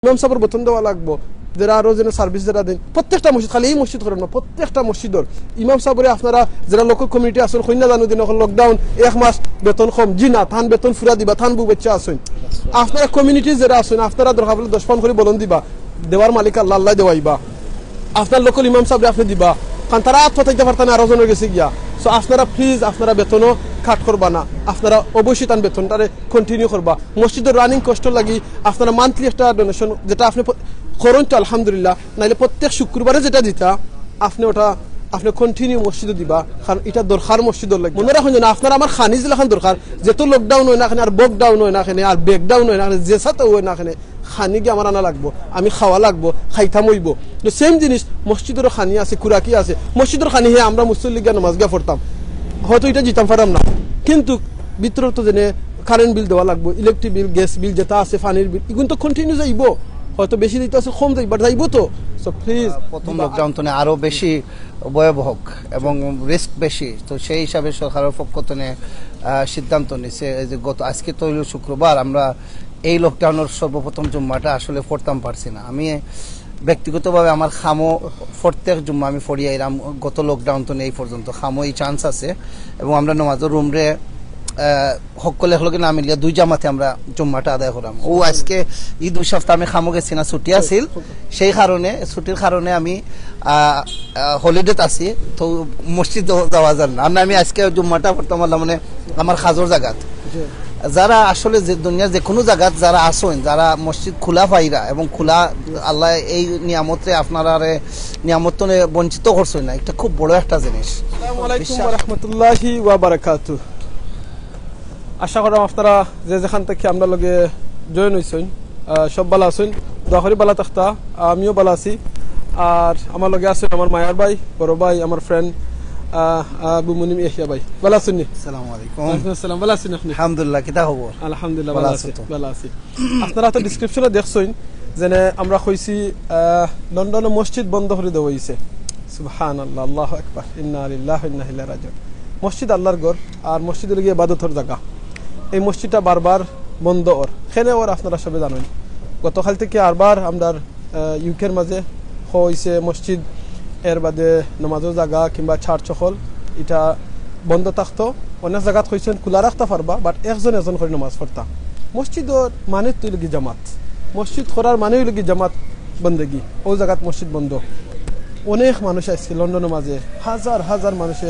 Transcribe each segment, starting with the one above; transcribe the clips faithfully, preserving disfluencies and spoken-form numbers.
ইমাম সাবর বেতন দেওয়া লাগবো, যেরা আরো যেন সার্ভিস যেরা দেইন, প্রত্যেকটা মসজিদ, খালি এই মসজিদ করেন না, প্রত্যেকটা মসজিদর ইমাম সাবরে আপনারা যেরা লোকাল কমিটি আছইন, কইন্যা জানু দিন, এখন লকডাউন, এক মাস বেতন কম, জি না, তান বেতন ফুরা দিবা, তান বউ বাচ্চা আছইন, আপনারা কমিউনিটি যেরা আছইন, আপনারা দরকার পড়লে দশ পাউন্ড করি বেতন দিবা, দেওয়ার মালিক আল্লাহ, আল্লাহ দেওয়াইবা। আপনার লোকাল ইমাম সাবরে আপনে দিবা, কারণ তারা আত পাতাইতা পারতা না আরো জনর গেছে গিয়া। So আপনারা প্লিজ, আপনারা বেতনও কাট করবা না, আপনারা অবশ্যই তান বেতনটারে কন্টিনিউ করবা। মসজিদর রানিং কস্টর লাগি আপনারা মান্থলি একটা ডোনেশন যেটা আপনে প-, করইন তো আলহামদুলিল্লাহ, নাইলে প্রত্যেক শুক্রবারে যেটা দিতা আপনে ওটা আপনে কন্টিনিউ মসজিদো দিবা, কারণ ইটা দরকার মসজিদর লাগি। মনো রাখইন যেন আপনারা আমার খানি যেলাখান দরকার, যেত লকডাউন অয় না কেনে, আর বকডাউন অয় না কেনে, আর ব্রেকডাউন অয় না কেনে, যে সাথে অয় না কেনে, খানি গিয়া আমার আনা লাগবো, আমি খাওয়া লাগবো, খাইতাম অইবো। তো সেম জিনিস মসজিদরও খানি আছে, খুরাকি আছে। মসজিদর খানি হে আমরা মুসল্লি গিয়া নামাজ গিয়া পড়তাম, হয়তো ইটা দিতাম পারতাম না, কিন্তু ভিতরে তো যেন কারেন্ট বিল দেওয়া লাগবো, ইলেকট্রিক বিল, গ্যাস বিল যেটা আছে, পানির বিল, ইগুন তো কন্টিনিউ যাইবো, হয়তো বেশি দিতে আছে, কম যাইবো, but যাইবো তো। So প্লিজ, প্রথম লকডাউন তো আরো বেশি ভয়াবহ এবং রিস্ক বেশি, তো সেই হিসাবে সরকারের পক্ষ থেকে আহ, সিদ্ধান্ত নিছে এই যে গত আজকে তো হইল শুক্রবার, আমরা এই লকডাউনের সর্বপ্রথম জুম্মাটা আসলে পড়তাম পারছি না। আমি ব্যক্তিগতভাবে আমার খামো প্রত্যেক জুম্মা আমি পড়ি আইরাম, গত লকডাউন তো নেই পর্যন্ত খামো এই চান্স আছে, এবং আমরা নমাজের রুমরে আহ, হক্কলে হলকে না মিলিয়া দুই জামাতে আমরা জুম্মাটা আদায় করাম। ও আজকে এই দুই সপ্তাহ আমি খামো গেছি না, ছুটি আছিল, সেই কারণে, ছুটির কারণে আমি আহ, আহ, হলিডেত আছি, তো মসজিদ যাওয়া যার না। আর না আমি আজকে জুম্মাটা পড়তাম পারলাম মানে আমার খাজর জাগাত। যারা আসলে যে দুনিয়ার যে কোনো জাগাত যারা আছইন, যারা মসজিদ খোলা পাইরা এবং খোলা, আল্লাহ এই নিয়ামতরে আপনারারে নিয়ামত তনে বঞ্চিত করছইন না, এটা খুব বড় একটা জিনিস। আসসালামু আলাইকুম ওয়া রাহমাতুল্লাহি ওয়া বারাকাতুহু। আশা করাম আপনারা যে যেখান থেকে আমরা লগে জয়েন হইছইন, আহ, সব ভালা আছইন, দোয়া করি ভালা থাকতা। আমিও ভালা আছি। আর আমার লগে আছইন আমার মায়ার ভাই, বড় ভাই, আমার ফ্রেন্ড, আহ, আবু মুনিম ইয়াহিয়া ভাই। ভালা আছইন নি? আসসালামু আলাইকুম। ওয়ালাইকুম আসসালাম। ভালা আছইন আপনি? আলহামদুলিল্লাহ, কিতা খবর? আলহামদুলিল্লাহ, ভালা ভালা আছি আছি, তো? ভালা আছি। আপনারা তো ডেসক্রিপশনে দেখছইন যেন আমরা কইছি, আহ, লন্ডনে মসজিদ বন্ধ করি দেওয়া হইছে। সুবহানাল্লাহ, আল্লাহু আকবার, ইন্না লিল্লাহি ওয়া ইন্না ইলাইহি রাজিউন। মসজিদ আল্লাহর ঘর, আর মসজিদ হইল গিয়া ইবাদতর জাগা। এই মসজিদটা বারবার বন্ধ অর, কেনে অর আপনারা সবে জানইন। গতকাল থেকে আরবার আমরার, আহ, ইউকের মাঝে কওয়া হইছে মসজিদ, এর বাদে নমাজর জাগা কিংবা চার্চ হকল, ইটা বন্ধ থাকতো। অনেক জাগাত কইছইন খোলা রাখতা পারবা, but একজন একজন করি নমাজ পড়তা। মসজিদর মানে তো হইল কি জামাত, মসজিদ করার মানে হইল কি জামাত বন্দেগি। ও জাগাত মসজিদ বন্ধ, অনেক মানুষ আইছে লন্ডনের মাঝে, হাজার হাজার মানুষে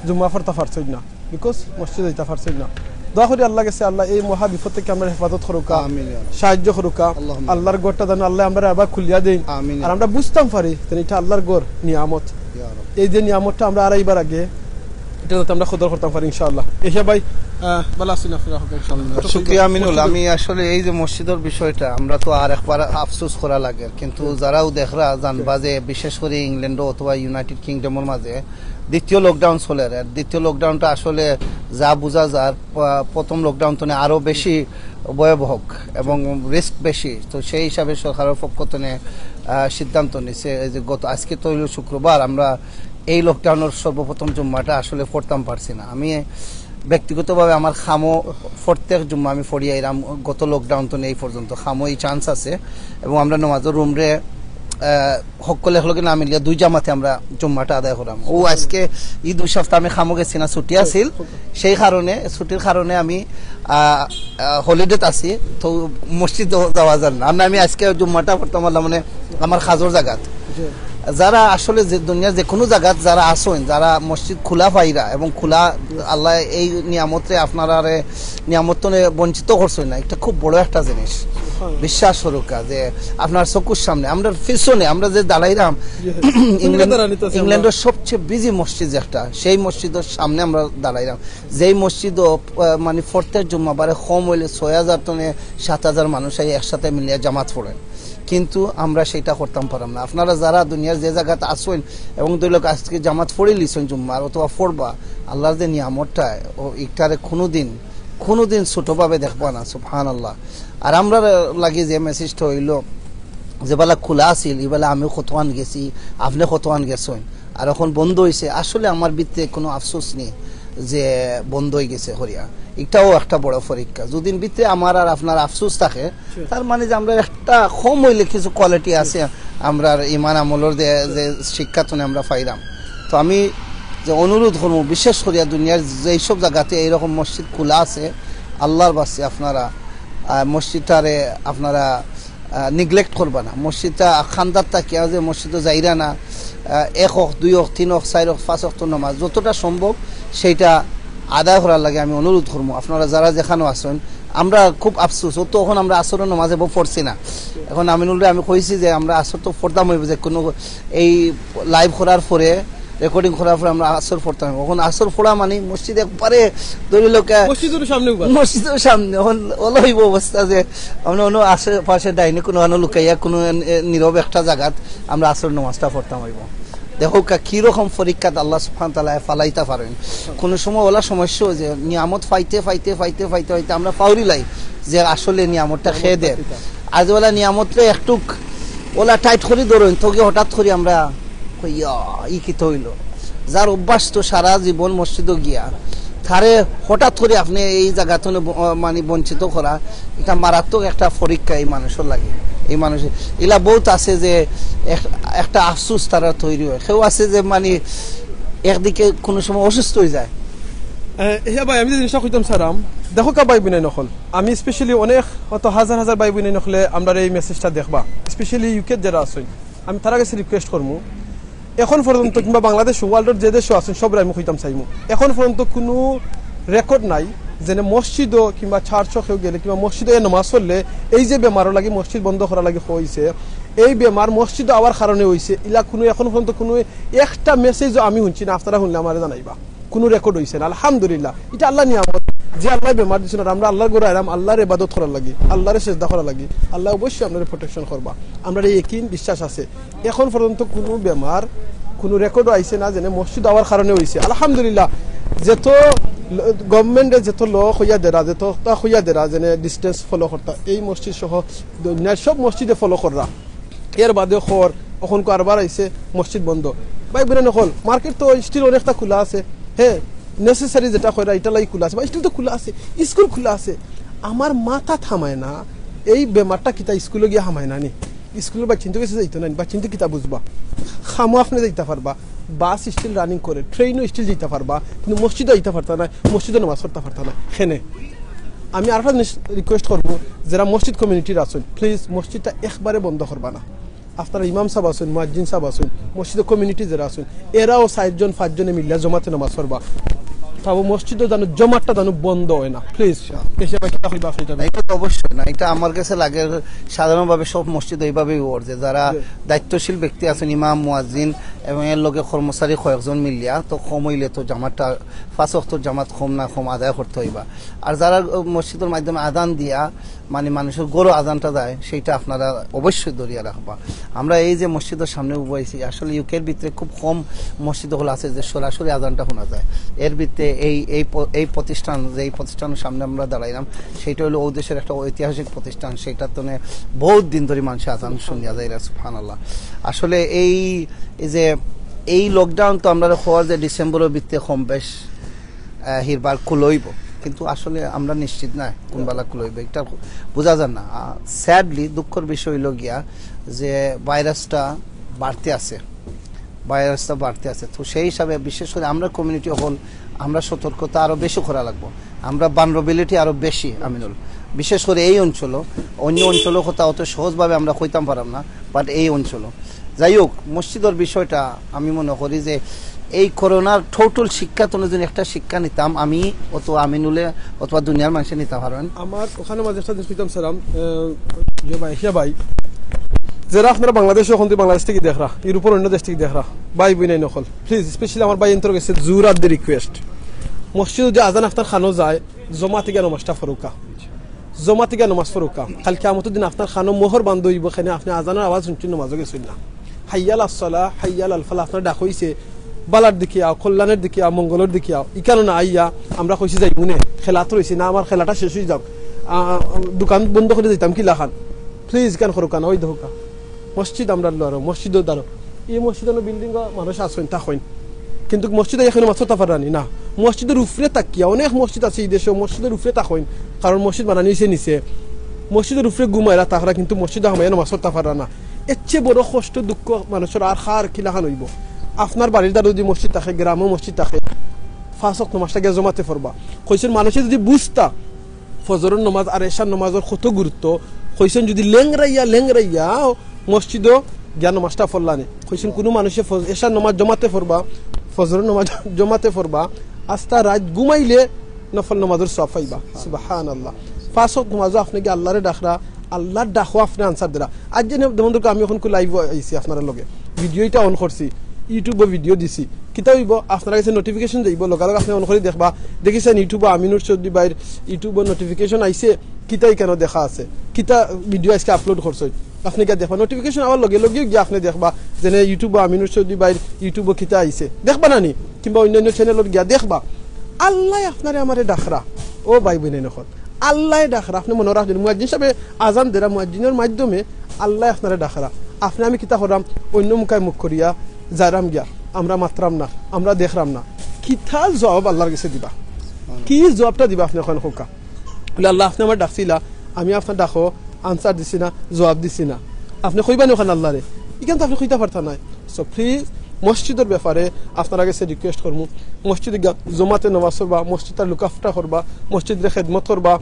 জুম্মা পড়তা পারছইন না, because মসজিদ যাইতা পারছইন না। দোয়া করি আল্লাহ গেছে, আল্লাহ এই মহা বিপদ থেকে আমরা হেফাজত করুকা, আমিন ইয়া আল্লাহ। সাহায্য করুকা। আল্লাহুম্মা। আল্লাহর ঘরটা যেন আল্লাহ আমরা আবার খুলিয়া দেইন। আমিন। আর আমরা বুঝতাম পারি যেন এটা আল্লাহর ঘর, নিয়ামত। ইয়া রব। এই যে নিয়ামতটা আমরা আড়াইবার আগে, এটা যাতে আমরা কদর করতাম পারি ইনশাআল্লাহ। এশা ভাই, আহ, ভালা আছইন আপনারা? ইনশাআল্লাহ। শুক্রিয়া আমিনুল। আমি আসলে এই যে মসজিদর বিষয়টা, আমরা তো আর একবার আফসোস করা লাগে, কিন্তু যারাও দেখরা জানবা যে বিশেষ করে ইংল্যান্ডো অথবা ইউনাইটেড কিংডমর মাঝে দ্বিতীয় লকডাউন চলের। আর দ্বিতীয় লকডাউনটা আসলে যা বোঝা যার, প-, প্রথম লকডাউন তো আরো বেশি ভয়াবহ এবং রিস্ক বেশি। তো সেই হিসাবে সরকারের পক্ষ থেকে, আহ, সিদ্ধান্ত নিছে এই যে গত আজকে তো হইল শুক্রবার, আমরা এই লকডাউনের সর্বপ্রথম জুম্মাটা আসলে পড়তাম পারছি না। আমি ব্যক্তিগতভাবে আমার খামো প্রত্যেক জুম্মা আমি পড়ি আইরাম, গত লকডাউন তো নেই পর্যন্ত খামো এই চান্স আছে, এবং আমরা নমাজের রুমরে, আহ, হক্কলে হলকে না মিলিয়া দুই জামাতে আমরা জুম্মাটা আদায় করাম। ও আজকে এই দুই সপ্তাহ আমি খামো গেছি না, ছুটি আছিল, সেই কারণে, ছুটির কারণে আমি, আহ, আহ, হলিডেত আছি, তো মসজিদ যাওয়া যার না। আর না আমি আজকে জুম্মাটা পড়তাম পারলাম মানে আমার খাজর জাগাত। যারা আসলে যে দুনিয়ার যে কোনো জাগাত যারা আছইন, যারা মসজিদ খোলা পাইরা এবং খোলা, আল্লাহ এই নিয়ামতরে আপনারারে নিয়ামত তনে বঞ্চিত করছইন না, এটা খুব বড় একটা জিনিস। বিশ্বাস করুকা যে আপনার চকুর সামনে, আমরা পিছনে, আমরা যে দাঁড়াইরাম, ইংল্যান্ড, ইংল্যান্ডের সবচেয়ে বিজি মসজিদ একটা, সেই মসজিদের সামনে আমরা দাঁড়াইরাম, যেই মসজিদও, আহ, মানে প্রত্যেক জুম্মাবারে কম হইলে ছয় হাজার তনে সাত হাজার মানুষ এই একসাথে মিলিয়া জামাত পড়েন, কিন্তু আমরা সেটা করতাম পারাম না। আপনারা যারা দুনিয়ার যে জাগাত আছইন এবং দুই লোক আজকে জামাত পড়ি লিছইন জুম্মার অথবা পড়বা, আল্লাহর যে নিয়ামতটা, ও ইটারে কোনোদিন, কোনোদিন ছোটভাবে দেখবা না। সুবহানাল্লাহ। আর আমরা লাগি যে মেসেজটা হইল, যে বেলা খোলা আছিল, এই বেলা আমি কতখান গেছি, আপনি কতখান গেছইন, আর এখন বন্ধ হইছে। আসলে আমার ভিতরে কোনো আফসোস নেই যে বন্ধ হয়ে গেছে করিয়া। এটাও একটা বড় পরীক্ষা। যদিন ভিতরে আমার আর আপনার আফসোস থাকে, তার মানে যে আমরা একটা কম অইলে কিছু কোয়ালিটি আছে, আমরার ইমান আমলর যে, যে শিক্ষা থনে আমরা পাইরাম। তো আমি যে অনুরোধ করমু, বিশেষ করিয়া দুনিয়ার যেই সব জাগাতে এইরকম মসজিদ খোলা আছে, আল্লাহর ওয়াস্তে আপনারা, আহ, মসজিদটারে আপনারা আহ, নিগলেক্ট করবা না। মসজিদটা খান্দাত থাকিয়া যে মসজিদো যাইরা না, আহ, এক অক্ত, দুই অক্ত, তিন অক্ত, চাইর অক্ত, পাঁচ অক্ত নামাজ যতটা সম্ভব সেইটা আদায় করার লাগি আমি অনুরোধ করমু। আপনারা যারা যেখানো আছইন, আমরা খুব আফসোস, অউ তো অখন আমরা আসরর নামাজ এবো পড়ছি না। অখন আমিনুলরে আমি কইছি যে আমরা আসর তো পড়তাম অইবো, যে কুনু এই লাইভ করার পরে, রেকর্ডিং করার পরে আমরা আসর পড়তাম অইবো। অখন আসর পড়া মানে মসজিদ একবারে ধরি লউক্কা মসজিদর সামনে উবা। মসজিদর সামনে। অখন অলা অইবো অবস্থা যে আমরা অনো আশেপাশে ডাইনে কুনুখানো লুকাইয়া কুনু এ-, নীরব একটা জাগাত আমরা আসর নামাজটা পড়তাম অইবো। দেখউক্কা কিরকম পরীক্ষাত আল্লাহ সুবহানাহু ওয়া তাআলায় ফালাইতা পারইন। কুনু সময় অলা সমস্যা অয় যে নিয়ামত পাইতে, পাইতে, পাইতে, পাইতে, পাইতে আমরা পাউরিলাই যে আসলে নিয়ামতটা কে দের। আজ অলা নিয়ামতরে একটুক অলা টাইট করি ধরইন, তো গিয়া হঠাৎ করি আমরা কই, "ইয়া, ই কিতা অইলো?" যার অভ্যাস তো সারা জীবন মসজিদো গিয়া, তারে হঠাৎ করি আপনে এই জাগা থনে ব-, মানে বঞ্চিত করা, ইটা মারাত্মক একটা পরীক্ষা এই মানুষর লাগি। এই মানুষ, ইলা বউত আছে যে এক-, একটা আফসোস তারার তৈরি অয়। কেউ আছে যে মানে একদিকে কুনু সময় অসুস্থ অইযায়। এ, হ্যাঁ ভাই, আমি যে জিনিসটা কইতাম চাইরাম, দেখউক্কা ভাই বইনাইন অকল, আমি স্পেশালি অনেক, অত হাজার হাজার ভাই বইনাইন অকলে আমরার এই মেসেজটা দেখবা, স্পেশালি ইউকেত যেরা আছইন, আমি তারার গেছে রিকোয়েস্ট করমু, এখন পর্যন্ত কিংবা বাংলাদেশ, ওয়ার্ল্ডর যে দেশো আছইন, সবরে আমি কইতাম চাইমু, এখন পর্যন্ত কুনু রেকর্ড নাই যেনে মসজিদো কিংবা চার্চো কেউ গেলে কিংবা মসজিদো এ নামাজ পড়লে এই যে বেমারর লাগি মসজিদ বন্ধ করার লাগি অইছে, এই বেমার মসজিদো আওয়ার কারণে অইছে, ইলা কুনু এখন পর্যন্ত কুনু একটা মেসেজও আমি হুনছি না। আপনারা হুনলে আমারে জানাইবা। কুনু রেকর্ড অইছে না, আলহামদুলিল্লাহ। ইটা আল্লাহর নিয়ামত, যে আল্লায় বেমার দিছইন, আর আমরা আল্লাহর ঘরো আইরাম আল্লাহর ইবাদত করার লাগি, আল্লাহরে সেজদা করার লাগি। আল্লায় অবশ্যই আমরারে প্রোটেকশন করবা, আমরার এই ইয়াকিন বিশ্বাস আছে। এখন পর্যন্ত কুনু বেমার, কুনু রেকর্ডও আইছে না যেনে মসজিদো আওয়ার কারণে অইছে, আলহামদুলিল্লাহ। যেত ল-, গভর্নমেন্টে যেত ল কইয়া দেরা, যেত তা কইয়া দেরা যেনে ডিস্টেন্স ফলো করতা, এই মসজিদ সহ দুনিয়ার সব মসজিদে ফলো কররা। এর বাদে খর, অখন কারবার আইছে, মসজিদ বন্ধ। ভাই বইনাইন অকল, মার্কেট তো স্টিল অনেকটা খোলা আছে, হ্যাঁ, নেসেসারি যেটা কইরা, ইটার লাগি খোলা আছে, বা স্টিল তো খোলা আছে, স্কুল খোলা আছে। আমার মাথাত হামায় না, এই বেমারটা কিতা স্কুলো গিয়া হামায় না নি? স্কুলর বাচ্চাইন্তে গেছে যাইতো না নি? বাচ্চাইন্তে কিতা বুঝবা? কামো আপনে যাইতা পারবা, বাস স্টিল রানিং করে, ট্রেনও স্টিল যাইতা পারবা, কিন্তু মসজিদো যাইতা পারতা না, মসজিদো নামাজ পড়তা পারতা না। কেনে? আমি আরেকটা জিনিস রিকোয়েস্ট করমু, যেরা মসজিদ কমিউনিটির আছইন, প্লিজ মসজিদটা একবারে বন্ধ করবা না। আপনারা ইমাম সাব আছইন, মুয়াজ্জিন সাব আছইন, মসজিদর কমিউনিটি যেরা আছইন, এরাও চাইরজন পাঁচজনে মিলিয়া জমাতে নামাজ পড়বা। তাও মসজিদো যেন জমাতটা যেন বন্ধ অয় না, প্লিজ। এসে ভাই কিতা কইবা আপনে ইটা? না, ইটা তো অবশ্যই না, ইটা আমার গেছে লাগে সাধারণভাবে সব মসজিদ এইভাবেই অর, যে যারা দায়িত্বশীল ব্যক্তি আছইন, ইমাম, মুয়াজ্জিন এবং এর লগে কর্মচারী কয়েকজন মিলিয়া, তো কম অইলে তো জামাতটা, পাঁচ ওয়াক্তর জামাত কম না কম আদায় করতে অইবা। আর যারা মসজিদর মাধ্যমে আজান দিয়া মানে মানুষর ঘরো আজানটা যায়, সেইটা আপনারা অবশ্যই ধরিয়া রাখবা। আমরা এই যে মসজিদর সামনে উবা অইছি, আসলে ইউকের ভিতরে খুব কম মসজিদ অকল আছে যে সরাসরি আজানটা হুনা যায়। এর ভিতরে এই, এই প-, এই প্রতিষ্ঠান, যে এই প্রতিষ্ঠানর সামনে আমরা দাঁড়াইলাম, সেইটা অইলো অউ দেশর একটা ঐতিহাসিক প্রতিষ্ঠান, সেইটার তনে বউত দিন ধরি মানষে আজান হুনিয়া যাইরা, সুবহানাল্লাহ। আসলে এই, এই যে এই লকডাউন তো আমরারে কওয়ার যে ডিসেম্বরর ভিতরে কম বেশ আহ, হিরবার খুলইবো, কিন্তু আসলে আমরা নিশ্চিত না কুন বালা খুলইবো, ইটা বুঝা যায় না। আহ, স্যাডলি, দুঃখর বিষয় অইলো গিয়া যে ভাইরাসটা বাড়তে আছে, ভাইরাসটা বাড়তে আছে। তো সেই হিসাবে বিশেষ করি আমরা কমিউনিটি অকল, আমরা সতর্কতা আরো বেশি করা লাগবো। আমরা ভালনারেবিলিটি আরো বেশি, আমিনুল, বিশেষ করি এই অঞ্চলো। অন্য অঞ্চলর কথা অত সহজভাবে আমরা কইতাম পারাম না, বাট এই অঞ্চলো। যাই হোক, মসজিদর বিষয়টা আমি মনে করি যে এই করোনার টোটাল শিক্ষা থনে যদি একটা শিক্ষা নিতাম আমি অথবা আমিনুলে অথবা দুনিয়ার মানষে নিতা পারইন। আমার অখানো মাঝে একটা জিনিস কইতাম চাইরাম, আহ, যে ভাই, সে ভাই, যেরা আপনারা বাংলাদেশো অখন, বাংলাদেশ থাকি দেখরা, ইউরোপর অন্য দেশ থাকি দেখরা, ভাই বইনাইন অকল, প্লিজ, স্পেশালি আমার ভাইয়াইন্তর গেছে জোর আত দি রিকোয়েস্ট, মসজিদো যদি আজান আপনার কানো যায়, জমাতে গিয়া নামাজটা পড়উক্কা। জমাতে গিয়া নামাজ পড়উক্কা। কাইল কিয়ামতর দিন আপনার কানো মোহর বান্ধ অইবো, কেনে আপনে আজানর আওয়াজ হুনছইন, নামাজো গেছইন না। হাইয়া আলাস সালাহ, হাইয়া আলাল ফালাহ, আপনারে ডাকা অইছে, বালার দিকে আও, কল্যাণর দিকে আও, মঙ্গলর দিকে আও। ইকানো না আইয়া আমরা কইছি যাইমুনে, খেলাত রইছি না, আমার খেলাটা শেষ অইযাউক, আ, আ, দোকান বন্ধ করি যাইতাম কিলাখান। প্লিজ, ইকান করউক্কা না, অউ দেখউক্কা। মসজিদ আমরার লগে, মসজিদও দাঁড়ো। ই মসজিদ অনো বিল্ডিংও মানুষ আছইন, থাকইন। কিন্তু মসজিদো এখনো নামাজ পড়তা পাররা নি না। মসজিদর উপরে থাকিয়া, অনেক মসজিদ আছে ই দেশো, মসজিদর উপরে থাকইন, কারণ মসজিদ বানানি অইছে নিচে। মসজিদর উপরে ঘুমাইরা থাকরা, কিন্তু মসজিদো হামাইয়া নমাজ পড়তা পাররা না। এর চেয়ে বড় কষ্ট, দুঃখ মানুষর আর কার কিলাখান অইবো? আপনার বাড়ির দ্বারো যদি মসজিদ থাকে, গ্রামো মসজিদ থাকে, পাঁচ ওয়াক্ত নমাজটা গিয়া জমাতে পড়বা। কইছইন, মানুষে যদি বুঝতা ফজরর নমাজ আর এশার নমাজর কত গুরুত্ব, কইছইন, যদি লেংরাইয়া লেংরাইয়া মসজিদো গিয়া নমাজটা পড়লা নে। কইছইন, কুনু মানুষে ফজ-, এশার নমাজ জমাতে পড়বা, ফজরর নমাজ জমাতে পড়বা, আস্তা রাইত ঘুমাইলে নফল নমাজর সওয়াব পাইবা। সুবহানাল্লাহ। পাঁচ ওয়াক্ত নমাজো আপনে গিয়া আল্লারে ডাকরা, আল্লার ডাকো আপনে answer দিরা। আইজ যেন যেমন ধরো আমি অখন live আইছি আপনারার লগে, video ইটা on করছি, YouTube-ও video দিছি, কিতা অইবো? আপনারার গেছে notification যাইবো, লগালগ আপনে on করি দেখবা, দেখিছইন YouTube-ও আমিনুর চৌধুরী ভাইর YouTube-ও notification আইছে, কিতা ইখানো দেখা আছে, কিতা video আইজকে upload করছইন। আপনে গিয়া দেখবা, notification আওয়ার লগে লগেউ গিয়া আপনে দেখবা, যেনে YouTube-ও আমিনুর চৌধুরী ভাইর YouTube-ও কিতা আইছে, দেখবা না নি? কিংবা অইন্যান্য channel-অত গিয়া দেখবা, আল্লায় আপনারে আমারে ডাকরা। ও ভাই বইনাইন অকল, আল্লায় ডাকরা। আপনে মনো রাখইন, মুয়াজ্জিন সাবে আজান দেরা, মুয়াজ্জিনর মাধ্যমে আল্লায় আপনারে ডাকরা। আপনে আমি কিতা কররাম, অইন্য মুখায় মুখ করিয়া যাইরাম গিয়া, আমরা মাতরাম না, আমরা দেখরাম না। কিতা জবাব আল্লার গেছে দিবা? কি জবাবটা দিবা আপনে কইন কউক্কা? বলে, "আল্লা, আপনে আমারে ডাকছিলা, আমি আপনার ডাকো answer দিছি না, জবাব দিছি না।" আপনে কইবা নি অখান আল্লারে? ইখান তো আপনে কইতা পারতা নায়। So please, মসজিদর ব্যাপারে আপনারার গেছে request করমু, মসজিদো গিয়া জমাতে নমাজ পড়বা, মসজিদটা look after করবা, মসজিদরে খেদমত করবা।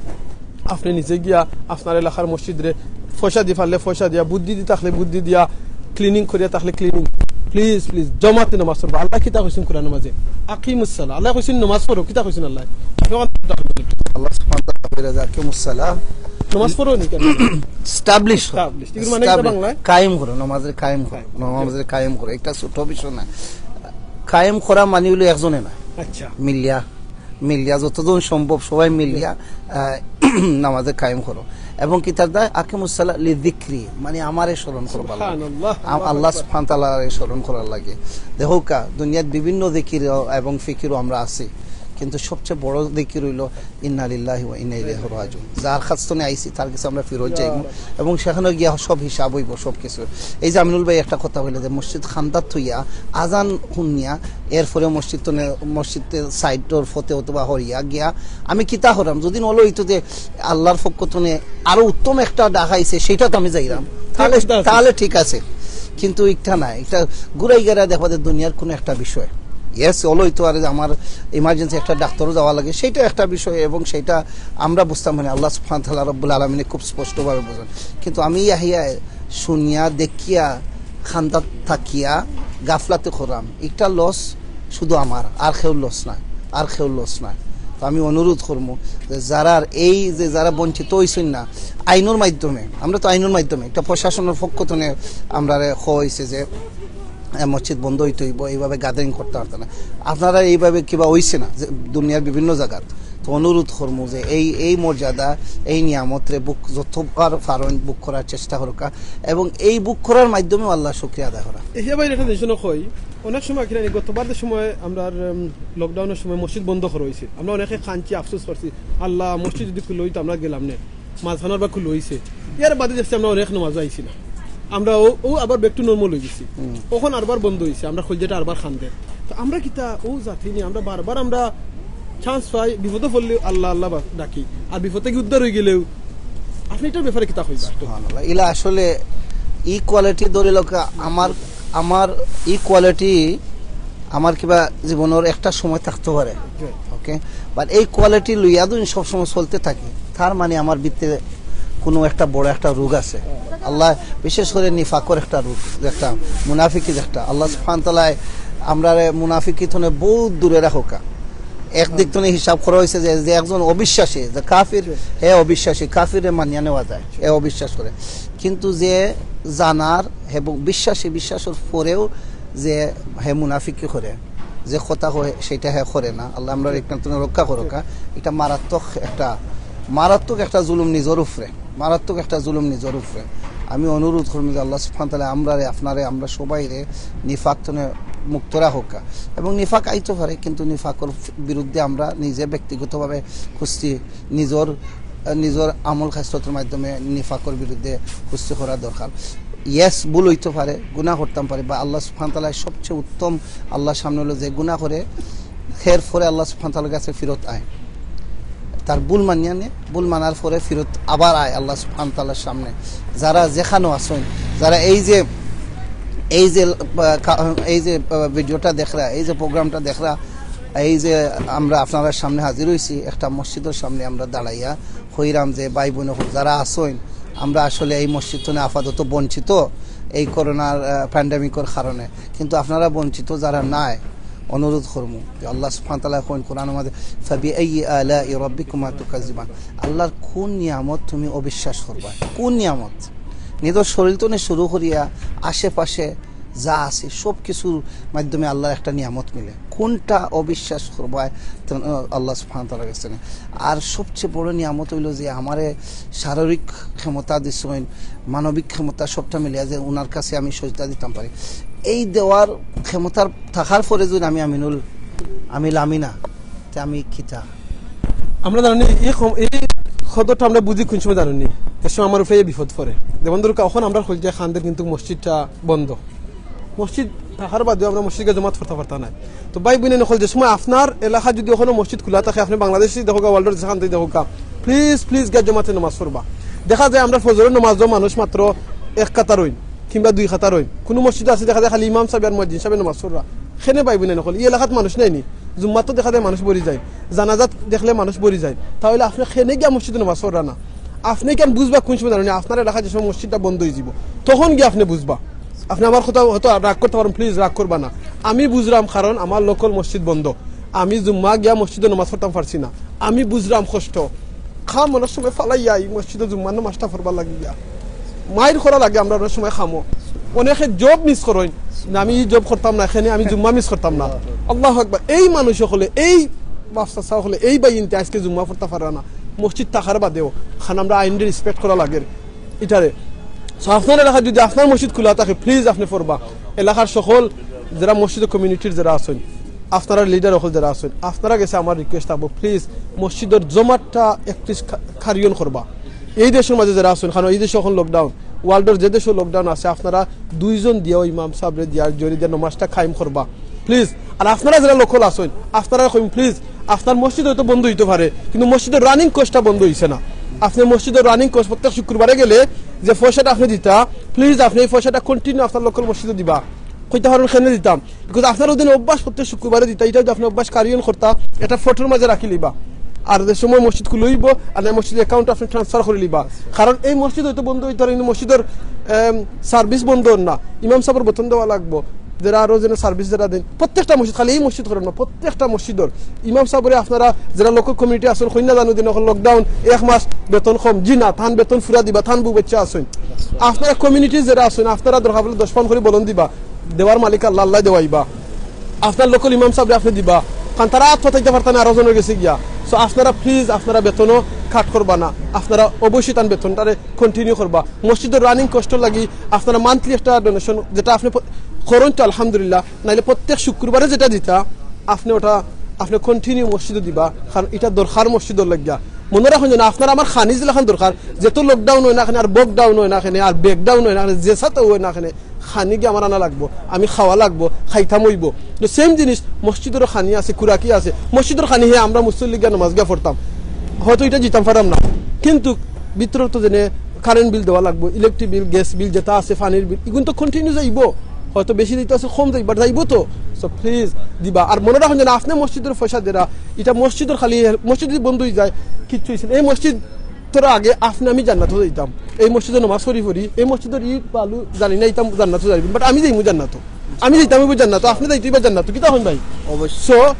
আপনে নিজে গিয়া আপনার এলাকার মসজিদরে পয়সা দি পারলে পয়সা দিয়া, বুদ্ধি দি থাকলে বুদ্ধি দিয়া, cleaning করিয়া থাকলে cleaning। Please, please, জমাতে নমাজ পড়বা। আল্লায় কিতা কইছইন কোরআনর মাঝে? আকিমুস সালাহ। আল্লায় কইছইন নমাজ পড়ো, কিতা কইছইন আল্লায়? আপনে অখান আল্লাহ সুবহানাহু ওয়া তাআলা কইরা যে, "আকিমুস সালাহ।" নমাজ পড়ো নি কেনে? Establish করো। Establish। এগুলো মানে কিতা বাংলায়? কায়েম করো, নমাজরে কায়েম করো। কায়েম। নমাজরে কায়েম করো। একটা ছোট বিষয় না। কায়েম করা মানে অইলো একজনে না। আচ্ছা। মিলিয়া, মিলিয়া যতজন সম্ভব সবাই মিলিয়া, আহ, নমাজে কায়েম করো। এবং কিতার দায়? আকিমুস সালাহ লিযিকরি, মানে আমারে স্মরণ করবা। সুবহানাল্লাহ। আ-, আল্লাহু আল্লাহ আকবার। সুবহানাহু ওয়া তাআলারে স্মরণ করার লাগি। দেখউক্কা, দুনিয়াত বিভিন্ন জিকির এবং ফিকিরও আমরা আছি, কিন্তু সবচেয়ে বড় জিকির অইলো ইন্না লিল্লাহি ওয়া ইন্না ইলাইহি রাজিউন। যার কাছ থনে আইছি, তার গেছে আমরা ফিরত যাইমু। এবং সেখানো গিয়া সব হিসাব অইবো, সব কিছু। এই যে আমিনুল ভাই একটা কথা কইলা যে মসজিদ কান্দাত থইয়া আজান হুনিয়া, এরপরে মসজিদ থনে, মসজিদ side-র পথে অথবা হরিয়া গিয়া আমি কিতা কররাম? যদি অলা অইতো যে আল্লার পক্ষ থনে আরো উত্তম একটা ডাক আইছে, সেইটাত আমি যাইরাম, তাহলে, ঠিক আছে। তাহলে ঠিক আছে। কিন্তু ইটা না, ইটা ঘুরাই গেরা দেখবা যে দুনিয়ার কুনু একটা বিষয়। Yes, অলা অইতো পারে যে আমার emergency একটা ডাক্তারো যাওয়া লাগে, সেইটা একটা বিষয়, এবং সেইটা আমরা বুঝতাম, মানে আল্লাহ সুবহানাহু ওয়া তাআলা রব্বুল আলামিনে খুব স্পষ্টভাবে বুঝইন। কিন্তু আমি ইয়াহিয়া শুনিয়া, দেখিয়া, কান্দাত থাকিয়া, গাফলাতি কররাম, ইটা loss শুধু আমার, আর কেউর loss নায়, আর কেউর loss নায়। তো আমি অনুরোধ করমু যে যারার এই যে যারা বঞ্চিত অইছইন না, আইনর মাধ্যমে, আমরা তো আইনর মাধ্যমে, একটা প্রশাসনর পক্ষ থনে আমরারে কওয়া অইছে যে, এ, মসজিদ বন্ধ অইতে অইবো, এইভাবে gathering করতা পারতা না। আপনারা এইভাবে কিবা অইছে না যে দুনিয়ার বিভিন্ন জাগাত। তো অনুরোধ করমু যে এই, এই মর্যাদা, এই নিয়ামতরে বুক, যতবার পারইন বুক করার চেষ্টা করউক্কা, এবং এই বুক করার মাধ্যমেও আল্লার শুকরিয়া আদায় করা। এশিয়া ভাই, একটা জিনিস অনো কই, অনেক সময় কিনা নি, গতবার যে সময় আমরার, উম, lockdown-র সময় মসজিদ বন্ধ করা অইছে, আমরা অনেকে কানছি, আফসোস করছি, "আল্লা, মসজিদ যদি খুলা অইতো আমরা গেলাম নে।" মাঝখানো আবার খুলা অইছে, ইয়ার বাদে দেখছি আমরা অনেক নমাজো আইছি না, আমরা অউ, অউ আবার back to normal অইগেছি। হুম। অখন আরবার বন্ধ অইছে, আমরা কইলজাটা আরবার কান্দের। তো আমরা কিতা অউ জাতি নি, আমরা বারবার আমরা chance পাই, বিপদো পড়লে আল্লা আল্লা বা-, ডাকি, আর বিপদ থাকি উদ্ধার অইগেলেও আপনে ইটার ব্যাপারে কিতা কইবা? সুবহানাল্লাহ। ইলা আসলে equality ধরি লউক্কা, আমার, আমার equality আমার কিবা জীবনর একটা সময় থাকতো পারে, OK? But এই quality লইয়া যদি সবসময় চলতে থাকি, তার মানে আমার ভিতরে কুনু একটা বড় একটা রোগ আছে। আল্লায় বিশেষ করি নিফাকর একটা রোগ, একটা মুনাফিকির একটা। আল্লাহ সুবহানাহু ওয়া তাআলায় আমরারে মুনাফিকি থনে বউত দূরে রাখউক্কা। এক দিক থনে হিসাব করা অইছে যে, যে একজন অবিশ্বাসী, যে কাফির, হে অবিশ্বাসী, কাফিররে মানিয়া নেওয়া যায়, হে অবিশ্বাস করে। কিন্তু যে জানার এবং বিশ্বাসী, বিশ্বাসর পরেও যে হে মুনাফিকি করে, যে কথা কয় সেইটা হে করে না, আল্লায় আমরারে ইখান থনে রক্ষা করউক্কা। ইটা মারাত্মক একটা, মারাত্মক একটা জুলুম নিজর উপরে, মারাত্মক একটা জুলুম নিজর উপরে। আমি অনুরোধ করমু যে আল্লাহ সুবহানাহু ওয়া তাআলায় আমরারে, আপনারে, আমরা সবাইরে নিফাক থনে মুক্ত রাখউক্কা। এবং নিফাক আইতো পারে, কিন্তু নিফাকর বিরুদ্ধে আমরা নিজে ব্যক্তিগতভাবে কুস্তি, নিজর, নিজর আমল খাসলতর মাধ্যমে নিফাকর বিরুদ্ধে কুস্তি করা দরকার। Yes, ভুল অইতো পারে, গুনাহ করতাম পারি, বা আল্লাহ সুবহানাহু ওয়া তাআলায় সবচেয়ে উত্তম, আল্লাহর সামনে অইলো যে গুনাহ করে এর পরে আল্লাহ সুবহানাহু ওয়া তাআলার কাছে ফিরত আয়, তার ভুল মানিয়া নে, ভুল মানার পরে ফিরত আবার আয় আল্লাহ সুবহানাহু ওয়া তাআলার সামনে। যারা যেখানো আছইন, যারা এই যে এই যে আহ, কা- এই যে আহ, ভিডিওটা দেখরা, এই যে প্রোগ্রামটা দেখরা, এই যে আমরা আপনারার সামনে হাজির হইছি, একটা মসজিদর সামনে আমরা দাঁড়াইয়া হইরাম যে ভাই বোন অকল যারা আছইন, আমরা আসলে এই মসজিদ থনে আপাতত বঞ্চিত এই করোনার প্যান্ডেমিকর কারণে, কিন্তু আপনারা বঞ্চিত যারা নাই, অনুরোধ করমু যে আল্লাহ সুবহানাহু ওয়া তাআলা কইন কোরআনর মাঝে, "ফাবিআইয়ি আলাই রাব্বিকুমা তুকাজ্জিবান।" আল্লাহর কোন নিয়ামত তুমি অবিশ্বাস করবা? কোন নিয়ামত? নিজর শরীর থনে শুরু করিয়া আশেপাশে যা আছে সব কিছুর মাধ্যমে আল্লাহর একটা নিয়ামত মিলে। কোনটা অবিশ্বাস করবায়? তো আল্লাহ সুবহানাহু ওয়া তাআলার কাছে না। আর সবচেয়ে বড় নিয়ামত হইল যে আমারে শারীরিক ক্ষমতা দিছইন, মানবিক ক্ষমতা সবটা মিলিয়া যে ওনার কাছে আমি সজদা দিতাম পারি। এই দেওয়ার ক্ষমতার থাকার পরে যদি আমি আমিনুল, আমি লামিনা, তে আমি কিতা? আমরা জানি এই কম- এই খবরটা আমরা বুঝি কোন সময় জানি? যে সময় আমার উপরে এই বিপদ পড়ে। যেমন ধরুক, এখন আমরা কইলজায় কান্দের, কিন্তু মসজিদটা বন্ধ। মসজিদ থাকার বাদেও আমরা মসজিদে জমাত পড়তাম পারতাম না। তো ভাই বোন অকল, যে সময় আপনার এলাকা যদি এখনো মসজিদ খোলা থাকে, আপনি বাংলাদেশি দেখউক্কা, ওয়ার্ল্ডর যেখান থাকি দেখউক্কা, প্লিজ প্লিজ গিয়া জমাতে নামাজ পড়বা। দেখা যায় আমরা ফজরের নামাজও মানুষ মাত্র এক কাতার অইন কিংবা দুই কাতার অইন, কোনো মসজিদ আছে দেখা যায় খালি ইমাম সাহেব আর মুয়াজ্জিন সাহেবে নামাজ পড়রা। কেনে ভাই বোন অকল, এই এলাকাত মানুষ নাই নি? জুম্মাত তো দেখা যায় মানুষ ভরি যায়, জানাজাত দেখলে মানুষ ভরি যায়, তাহলে আপনি কেনে গিয়া মসজিদে নামাজ পড়রা না? আপনি কেন বুঝবা কোন সময় জানি? আপনার এলাকায় যে সময় মসজিদটা বন্ধ হয়ে যাব, তখন গিয়ে আপনি বুঝবা। আপনি আমার কথা হয়তো রাগ করতে পারেন, প্লিজ রাগ করবা না। আমি বুঝলাম, কারণ আমার লোকাল মসজিদ বন্ধ, আমি জুম্মা গিয়া মসজিদে নামাজ পড়তাম পারছি না। আমি বুঝলাম কষ্ট। কাম অনেক সময় ফালাইয়া এই মসজিদে জুম্মার নামাজটা পড়বার লাগি গিয়া মাইর করা লাগে আমরা অনেক সময় কামো। অনেকে জব মিস করইন, না, আমি এই জব করতাম না, এখানে আমি জুম্মা মিস করতাম না। আল্লাহু আকবার। এই মানুষ অকলে, এই বাফসাসা অকলে, এই ভাইয়াইন্তে আজকে জুম্মা পড়তা পাররা না, মসজিদ থাকার বাদেও। কারণ আমরা আইনরে রেসপেক্ট করা লাগে ইটারে। So আপনার এলাকায় যদি আপনার মসজিদ খোলা থাকে, প্লিজ আপনি পড়বা। এলাকার সকল যারা মসজিদ কমিউনিটির যারা আছইন, আপনারা লিডার অকল যারা আছইন, আপনারা গেছে আমার রিকোয়েস্ট থাকবো, প্লিজ মসজিদর জমাতটা একটু কারিয়ন করবা। এই দেশর মাঝে যারা আছইন, কারণ এই দেশে এখন লকডাউন, ওয়ার্ল্ডর যে দেশও লকডাউন আছে, আপনারা দুইজন দিয়াও ইমাম সাহেবরে দিয়া জরি দিয়া নমাজটা কায়েম করবা প্লিজ। আর আপনারা যারা লোকাল আছইন, আপনারা কইন প্লিজ, আপনার মসজিদ হয়তো বন্ধ হইতে পারে, কিন্তু মসজিদর রানিং কস্টটা বন্ধ হইছে না। আপনি মসজিদর রানিং কস্ট প্রত্যেক শুক্রবারে গেলে যে পয়সাটা আপনি দিতা, প্লিজ আপনি এই পয়সাটা কন্টিনিউ আপনার লোকাল মসজিদে দিবা। কইতা পারইন কেনে দিতাম, বিকজ আপনার ওদিন অভ্যাস প্রত্যেক শুক্রবারে দিতা, এটা যদি আপনি অভ্যাস কারিয়ন করতা, এটা ফটোর মাঝে রাখি লিবা। আর যে সময় মসজিদ খুলে হইব, আর না মসজিদ অ্যাকাউন্ট আপনি ট্রান্সফার করে লিবা। কারণ এই মসজিদ হয়তো বন্ধ হইতে পারে, কিন্তু মসজিদর সার্ভিস বন্ধ হন না, ইমাম সাহেবর বেতন দেওয়া লাগবো, যারা আরো যেন সার্ভিস যারা দেন, প্রত্যেকটা মসজিদ, খালি এই মসজিদ করেন না, প্রত্যেকটা মসজিদর ইমাম সাহেবরে আপনারা যারা লোকাল কমিউনিটি আছেন, কইন না জানো দিন এখন লকডাউন, এক মাস বেতন কম, জি না, তান বেতন ফুরা দিবা, তান বউ বাচ্চা আছেন, আপনারা কমিউনিটি যারা আছেন, আপনারা দরকার হলে দশ পাউন্ড করে বলন দিবা, দেওয়ার মালিক আল্লাহ, আল্লাহ দেওয়াইবা। আপনার লোকাল ইমাম সাহেবরে আপনি দিবা, কারণ তারা আত পাতাইতে পারতা না আরো জনের গেছে গিয়া। সো আপনারা প্লিজ, আপনারা বেতনও কাট করবা না, আপনারা অবশ্যই তান বেতনটারে কন্টিনিউ করবা। মসজিদর রানিং কস্ট লাগি আপনারা মান্থলি একটা ডোনেশন যেটা আপনি প-, করইন তো আলহামদুলিল্লাহ, নাইলে প্রত্যেক শুক্রবারে যেটা দিতা আপনি ওটা আপনি কন্টিনিউ মসজিদে দিবা, কারণ এটা দরকার মসজিদর লাগিয়া। মনে রাখুন যেন আপনারা আমার খানিজ লাখান দরকার, যেত লকডাউন হয় না কেনে, আর বকডাউন হয় না কেনে, আর ব্রেকডাউন হয় না কেনে, যে সাথে হয় না কেনে, খানি গিয়া আমার আনা লাগবো, আমি খাওয়া লাগবো, খাইতাম হইব। তো সেম জিনিস মসজিদরও খানি আছে, কুরাকি আছে। মসজিদর খানি হে আমরা মুসল্লি গিয়া নমাজ গিয়া পড়তাম, হয়তো এটা দিতাম পারতাম না, কিন্তু ভিতরে তো যেন কারেন্ট বিল দেওয়া লাগবো, ইলেকট্রিক বিল, গ্যাস বিল যেটা আছে, পানির বিল, এগুলো তো কন্টিনিউ যাইব। হয়তো বেশি দিতে আছে, কম যাইব, but যাইব তো। সো প্লিজ দিবা। আর মনে রাখুন যেন আপনি মসজিদর পয়সা দেরা, এটা মসজিদর খালি, মসজিদ যদি বন্ধ হয়ে যায়, কিচ্ছু হইছে না। এই মসজিদ তোরা আগে আপনি আমি জান্নাত যাইতাম, এই মসজিদে নমাজ পড়ি পড়ি, এই মসজিদর ইট বালু জানি না, ইতাম জান্নাত যাইব, বাট আমি যাইমু জান্নাত, আমি যাইতাম হইব জান্নাত, আপনি যাইতে হইবা জান্নাত, কিতা হন ভাই? অবশ্যই। সো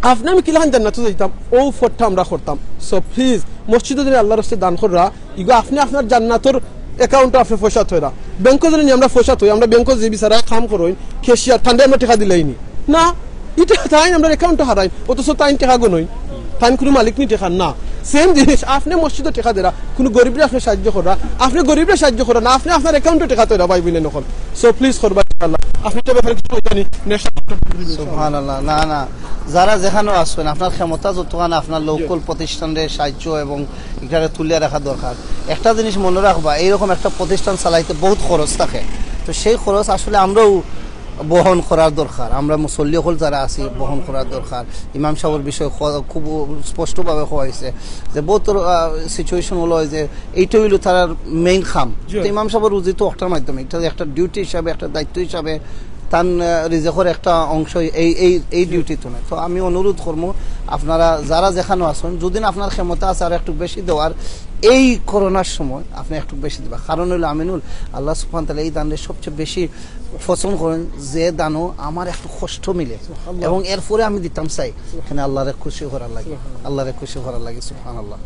আপনি আমি কিলাখান জান্নাত যাইতাম, ও ফটটা আমরা করতাম। সো প্লিজ মসজিদে যদি আল্লাহর রাস্তায় দান কররা, ইগো আপনি আপনার জান্নাতর অ্যাকাউন্টে আপনি পয়সা থইরা, ব্যাংকো যদি আমরা পয়সা থই, আমরা ব্যাংকো যে বিচারা কাম করইন, ক্যাশিয়ার ঠান্ডা আমরা টাকা দিলাইনি না, এটা তাইন আমরা অ্যাকাউন্টে হারাইন, অথচ তাইন টাকা গো নই, তাইন কোনো মালিক নি টাকার না। সেম জিনিস, আপনি মসজিদে টাকা দেরা, কোনো গরিবরে আপনি সাহায্য করা, আপনি গরিবরে সাহায্য করা না, আপনি আপনার অ্যাকাউন্টে টাকা তৈরা ভাই বোন অকল। সো প্লিজ করবা ইনশাআল্লাহ। আপনি তো ব্যাপারে কিছু জানি নেশা সুবহানাল্লাহ। না, না, যারা যেখানো আছেন, আপনার ক্ষমতা যতখান আপনার লোকাল প্রতিষ্ঠানের সাহায্য এবং এটাকে তুলিয়া রাখা দরকার। একটা জিনিস মনে রাখবা, এইরকম একটা প্রতিষ্ঠান চালাইতে বহুত খরচ থাকে। তো সেই খরচ আসলে আমরাও বহন করার দরকার। আমরা মুসল্লি অকল যারা আছি, বহন করার দরকার। ইমাম সাহেবের বিষয়ে ক-, খুব স্পষ্টভাবে কওয়া হয়েছে যে বহুত, আহ, সিচুয়েশন হলো যে এইটা হইলো তারার মেইন কাম। জি। তো ইমাম সাহেবের রুজি তো অটার মাধ্যমে, এটা একটা ডিউটি হিসাবে, একটা দায়িত্ব হিসাবে তান, আহ, রিজেকর একটা অংশ এই, এই, এই ডিউটি তো না। তো আমি অনুরোধ করবো, আপনারা যারা যেখানো আছেন, যদি না আপনার ক্ষমতা আছে আর একটু বেশি দেওয়ার, এই করোনার সময় আপনি একটু বেশি দিবা। কারণ হইলো আমিনুল, আল্লাহ সুবহানাহু ওয়া তাআলা এই দানরে সবচেয়ে বেশি পছন্দ করেন, যে দানো আমার একটু কষ্ট মিলে এবং এরপরে আমি দিতাম চাই, এখানে আল্লাহরে খুশি করার লাগি, আল্লাহরে খুশি করার লাগি। সুবহানাল্লাহ।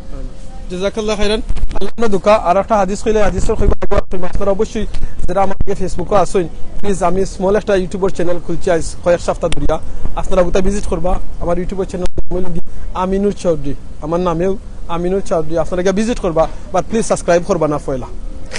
জাযাকাল্লাহ খাইরান। আল্লাহ আপনার দুকা। আর একটা হাদিস কইলে, হাদিসর কইবা, আপনারা অবশ্যই যারা আমার আগে Facebook-ও আছেন, প্লিজ, আমি স্মল একটা YouTube-র চ্যানেল খুলছি আজ কয়েক সপ্তাহ ধরিয়া। আপনারা ওটা ভিজিট করবা। আমার YouTube-র চ্যানেল আমিনুর চৌধুরী, আমার নামেও আমিনুর চৌধুরী। আপনারা গিয়া ভিজিট করবা, বাট প্লিজ সাবস্ক্রাইব করবা না পয়লা।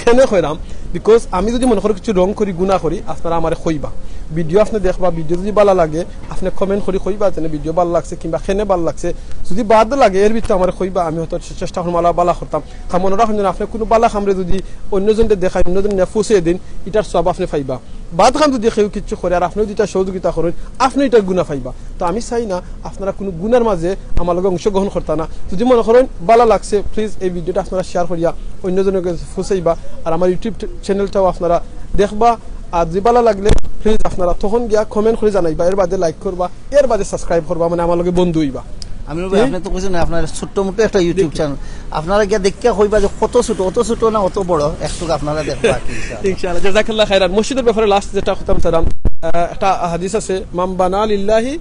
কেনে কইরাম, বিকজ আমি যদি মনে করি কিছু রং করি, গুনা করি, আপনারা আমারে কইবা। ভিডিও আপনি দেখবা, ভিডিও যদি ভালা লাগে, আপনি কমেন্ট করি কইবা যেন ভিডিও ভালা লাগছে কিংবা কেনে ভালা লাগছে। যদি বাদ লাগে, এর ভিতরে আমারে কইবা, আমি হয়তো চে-, চেষ্টা করবো আলা ভালা করতাম। কারণ মনে রাখুন যেন আপনি কোনো ভালা কামরে যদি অন্যজনরে দেখায়, অন্যজন নিয়ে ফুসে দিন, এটার সব আপনি পাইবা। বাদ খান যদি কেউ কিচ্ছু করে আর আপনি যদি এটা সহযোগিতা করেন, আপনি এটার গুনা পাইবা। তো আমি চাই না আপনারা কোনো গুনার মাঝে আমার লগে অংশগ্রহণ করতা না। যদি মনে করেন ভালা লাগছে, প্লিজ এই ভিডিওটা আপনারা শেয়ার করিয়া অন্যজনের কাছে ফুসাইবা। আর আমার YouTube চ্যানেলটাও আপনারা দেখবা। আর যদি ভালা লাগলে প্লিজ আপনারা তখন গিয়া কমেন্ট করে জানাইবা, এর বাদে লাইক করবা, এর বাদে সাবস্ক্রাইব করবা, মানে আমার লগে বন্ধু হইবা। আমিনুল ভাই, আপনি তো কইছেন না, আপনার ছোট্ট মোটো একটা YouTube চ্যানেল, আপনারা গিয়া দেখিয়া কইবা যে কত ছোট, অত ছোট না অত বড়, একটু আপনারা দেখবা আর কি, ইনশাআল্লাহ। ইনশাআল্লাহ। জাযাকাল্লাহ খাইরান। মসজিদের ব্যাপারে লাস্ট যেটা কথা বলছিলাম, আহ, একটা হাদিস আছে, "মান বানা লিল্লাহি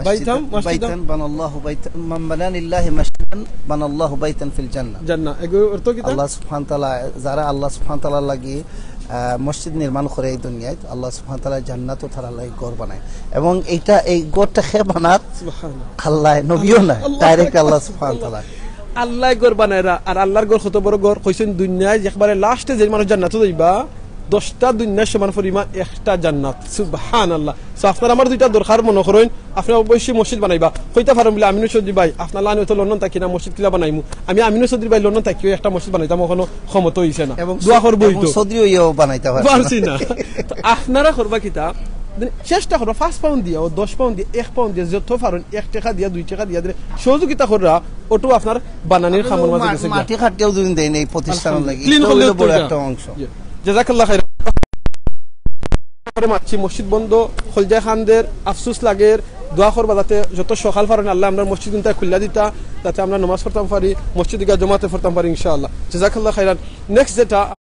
বাইতান, বাইতান বানাল্লাহু বাইতান, মান বানা লিল্লাহি মসজিদান বানাল্লাহু বাইতান ফিল জান্নাহ।" জান্নাহ। এগুলোর অর্থ কিতা? আল্লাহ সুবহানাহু ওয়া তাআলা, যারা আল্লাহ সুবহানাহু ওয়া তাআলার লাগি, আহ, মসজিদ নির্মাণ করে এই দুনিয়াত, আল্লাহ সুবহানাহু ওয়া তাআলা জান্নাতও তারার লাগি ঘর বানায়। এবং এইটা, এই ঘরটা কে বানার? সুবহানাল্লাহ। আল্লাহ, নবীও না, আল্লাহ। ডাইরেক্ট আল্লাহ সুবহানাহু ওয়া তাআলা। আল্লাহ ঘর বানায়রা, আর আল্লাহর ঘর কত বড় ঘর? কইছেন দুনিয়ায় একবারে লাস্টে যে মানুষ জান্নাতো যাইবা, দশটা দুনিয়ার সমান পরিমাণ একটা জান্নাত। সুবহানাল্লাহ। So আপনার আমার দুইটা দরকার মনে করেন, আপনি অবশ্যই মসজিদ বানাইবা। কইতা পারেন বলে, "আমিনুর চৌধুরী ভাই, আপনার লাইনে তো লন্ডন থাকি না, মসজিদ কিলা বানাইমু?" আমি আমিনুর চৌধুরী ভাই লন্ডন থাকিও একটা মসজিদ বানাইতাম, এখনো ক্ষমতা হইছে না। এবং দোয়া করবো এবং তো। চৌধুরী হইয়াও বানাইতে পারছে না। পারছি না। তো আপনারা করবা কিতা? চেষ্টা করবা পাঁচ পাউন্ড দিয়া, ও দশ পাউন্ড দিয়া, এক পাউন্ড দিয়া, যত পারেন, এক টাকা দিয়া, দুই টাকা দিয়া দিলে সহযোগিতা কররা, ওটাও আপনার বানানির খামর মাঝে মা-, গেছে গিয়া। মাটি কাটিয়াও যদি দেন এই প্রতিষ্ঠান লাগি, clean এটা করলে হইলো তো বড় এটা। একটা অংশ। জি। জাযাকাল্লাহ খাইরান। করে মারছি, মসজিদ বন্ধ, খলজায় খানদের আফসোস লাগের, দোয়া করবা যাতে যত সকাল পারেন আল্লাহ আমরা মসজিদ কিন্তু খুলিয়া দিতা, যাতে আমরা নামাজ পড়তাম পারি, মসজিদ গিয়া জমাতে পড়তাম পারি ইনশাআল্লাহ। জাযাকাল্লাহ খাইরান। নেক্সট যেটা